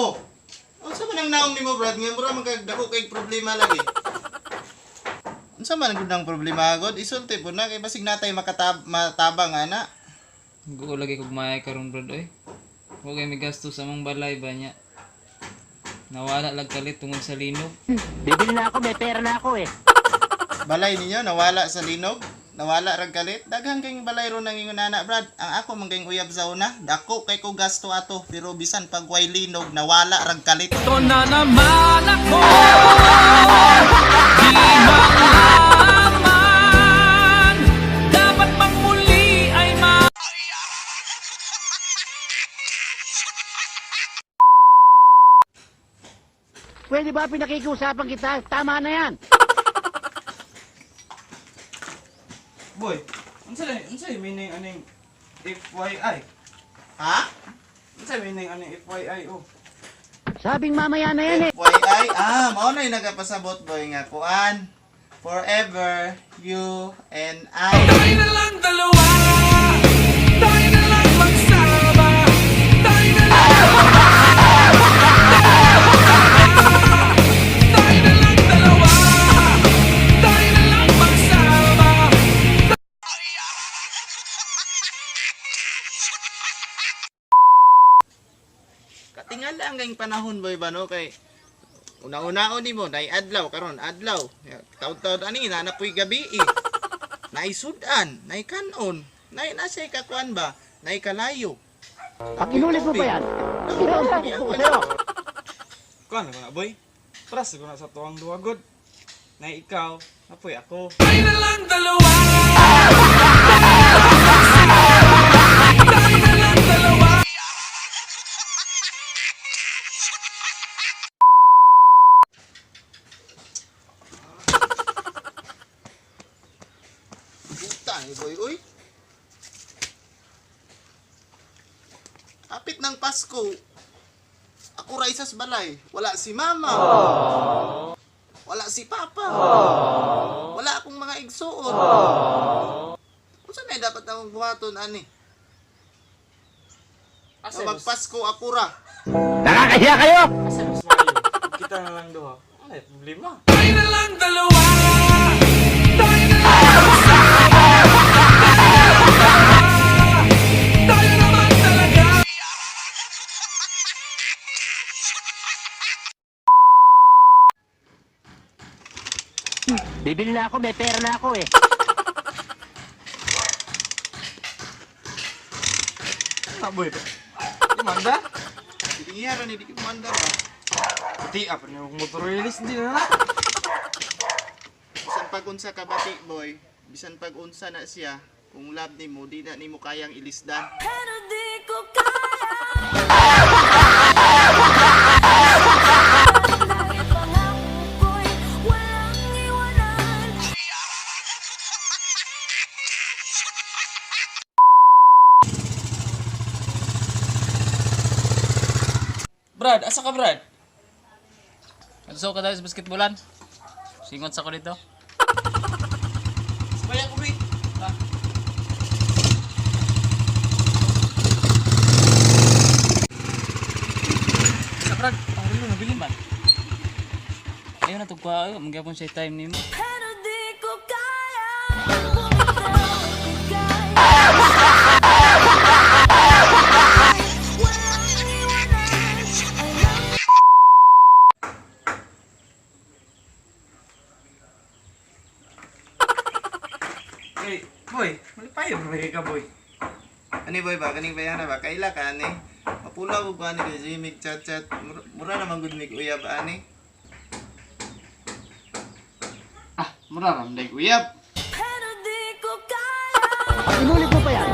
Oh. Unsa man ang naong nimo, Brad? Nga mura man kag dako kay problema lagi. Unsa man gud ang problema god? Isulti po na kay basig natay matabang ana. Guo lagi kog maay karon, Brad, oy. Wa kay may gasto sa among balay ba niya. Nawala lag kalit tungod sa linog. Bibili na ako, may pera na ako eh. Balay ninyo nawala sa linog, nawala rag kalit. Daghang kayong balay ron nang ingon ana, Brad. Ang ako man kayong uyab sa una, dako kay ko gasto ato, pero bisan pag way linog nawala rag kalit. Ito na naman ako. Di malaman. Dapat bang muli ay ma Pwede ba pinakikiusapan kita? Tama na yan. Boy, unsa na unsa meaning aning FYI? Ha? Unsa meaning aning FYI oh? Sabing mamaya na yan eh. FYI, mao na yung nagapasabot, boy, nga kuan. Forever, you and I. Tayo na lang dalawa. Tayo na lang magsama. Tayo na lang. Tayo na lang dalawa. Tayo na lang magsama. Katingala ang kayong panahon, boy, ba, no? Kay, una-unaon nimo, nay adlaw, karon adlaw. Taud-taud ani, nanapoy gabi eh. Nay sudan, nay kanon, nay nasa kakuan ba, nay kalayo. Pag inulit mo pa yan, ito ang pagkuko ko sa'yo. Kuan na boy. Pras ko na sa tuwang duwa god. Na ikaw, napoy ako. Tayo na lang dalawa. Tayo na lang dalawa. Puta ni boy, uy. Kapit ng Pasko. Ako ra isas balay. Wala si mama. Wala si papa. Wala akong mga igsuon. Unsa na dapat akong buhaton ani? Asa Na magpasko ako ra. Nakakahiya kayo! Asa mas maayo? Kita na lang duha. Ano yung problema? Tayo na lang dalawa. Tayo na lang magsama. Tayo naman talaga. Bibili na ako, may pera na ako eh. Na boy. Di manda? Hindi ra ni di ko manda ba. Di apa ni motor release di na na. Bisan pag unsa ka bati boy, bisan pag unsa na siya, kung love nimo di na nimo kayang ilisdan. Pero di ko kaya. Dahil pangako ko'y walang iwanan. Brad, asa ka Brad? Adto ka tayo sa basketballan. Singot sa ko dito. Sabay ako boy. Ah. Sa Brad, ang relo nabili man. Ayaw na tugpa ayo, magyapon siya time nimo. Pero di ko kaya bumitaw at ika'y walang iwanan. Alam Hey, boy, malipayon lagi ka boy. Ani boy ba kaning bayana ba kaila ka ani? Mapulaw ko ani kay Jimmy chat chat. Mura, mura naman gud mig uyab ani. Ah, mura ram day uyab. Pero di ko kaya. Pag inulit mo pa yan,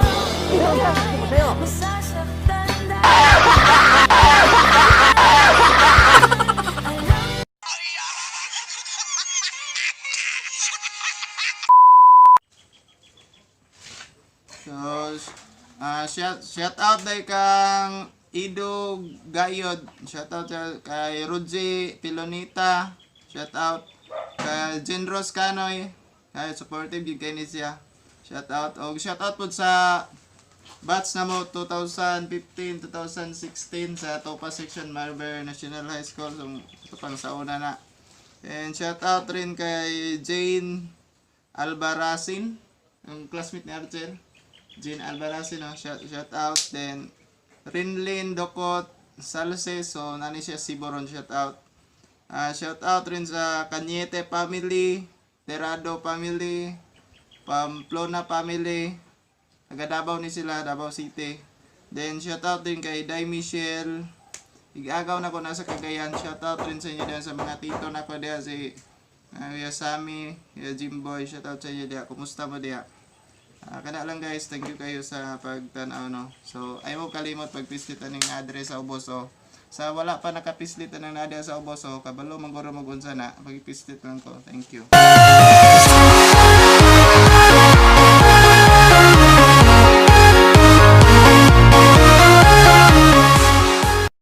ito ang pagkuko ko sa'yo. Masasaktan dahil alam So, shout, shout out day kang Ido Gayod. Shout out kay Rudji Pilonita. Shout out kay Jenros Canoy. Kay supportive gyud kay ni siya. Shout out og shout out pud sa Batch na mo 2015, 2016 sa Topa Section Marber National High School. So, ito pang sauna na. And shout out rin kay Jane Albaracin, yung classmate ni Argel. Jane Albaracin, no? Shout out. Then, Rinlin Dokot Salce, so nani siya Siboron, shout out. Ah, shout out rin sa Cañete family, Terado family, Pamplona family, taga Davao ni sila, Davao City. Then shout out din kay Dai Michelle. Igagaw na ko nasa Cagayan. Shout out rin sa inyo diyan sa mga tito na ko diyan si Kuya Sammy, Kuya Jimboy, shout out sa inyo diyan. Kumusta mo diya? Ah, kana lang guys, thank you kayo sa pagtan-aw, no. So, ay mo kalimot pagpislit aning address sa ubos, oh. Sa wala pa nakapislit anang address sa ubos, oh, kabalo man guro mag-unsa na, pagpislit lang ko. Thank you.